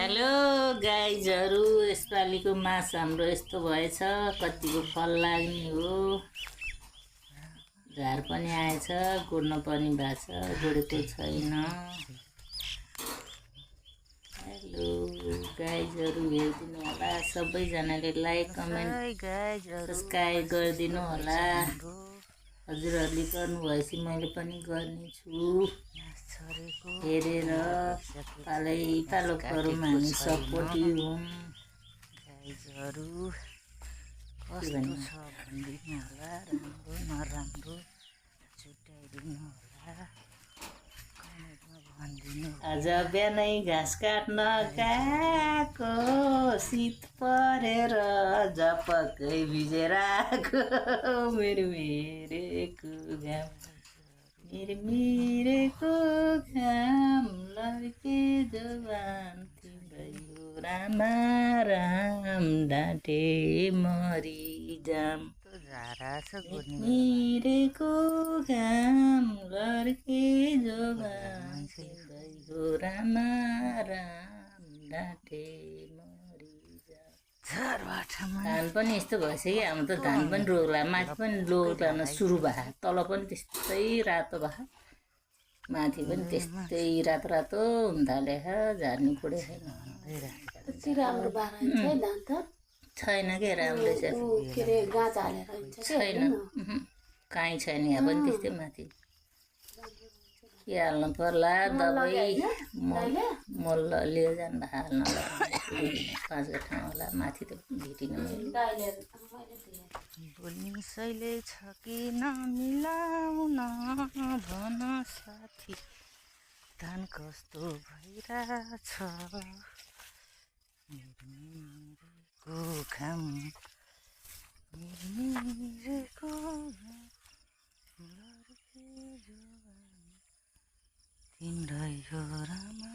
Hello गाइजहरू, यसपालिको मास हाम्रो यस्तो भएछ। कतिको फल लाग्ने हो। झार पनि आएछ, गोड्न पनि भएको छ, गोडेको छैन। हेलो गाइजहरू, हेरिदिनु होला सबैजनाले, लाइक कमेन्ट सब्सक्राइब गरिदिनु होला। हजुरहरूले गर्नुभएपछि मैले पनि गर्नेछु। हेरेर पालो गरौँ, हामी सपोर्टी हौँ। गाइजहरू कस्तो छ भनिदिनु होला, राम्रो नराम्रो छुट्याइदिनु होला, कमेन्टमा भनिदिनु। आज बिहानै घाँस काट्न गएको, शीत परेर झपक्कै भिजेर आएको, मिरेको घाम मिरेको घाम लड्के जवान तिम्रै हो रामा राम, डाँटे मरिजाम। मिरेको घाम लड्के जवान तिम्रै हो रामा राम, डाँटे मरिजाम। धान पनि यस्तो भइसक्यो, हाम्रो त धान पनि रोग्ला, माथि पनि लोग्न सुरु भयो, तल पनि त्यस्तै रातो भयो, माथि पनि त्यस्तै रातो रातो हुन थालेछ। झार्नु पुरै छैन के राम्रो छैन, काहीँ छैन, यहाँ पनि त्यस्तै माथि के हाल्नु पर्ला, दबाई मल लिएर जाँदा हाल्नलाई 5 गठा होला, माथि त भेटिनु। बोल्ने शैली छ कि नमिलाउन भन साथी, धान कस्तो भइरहेछ। मिरेको घाम मिरेको घाम लड्के जवानी तिम्रै हो रामा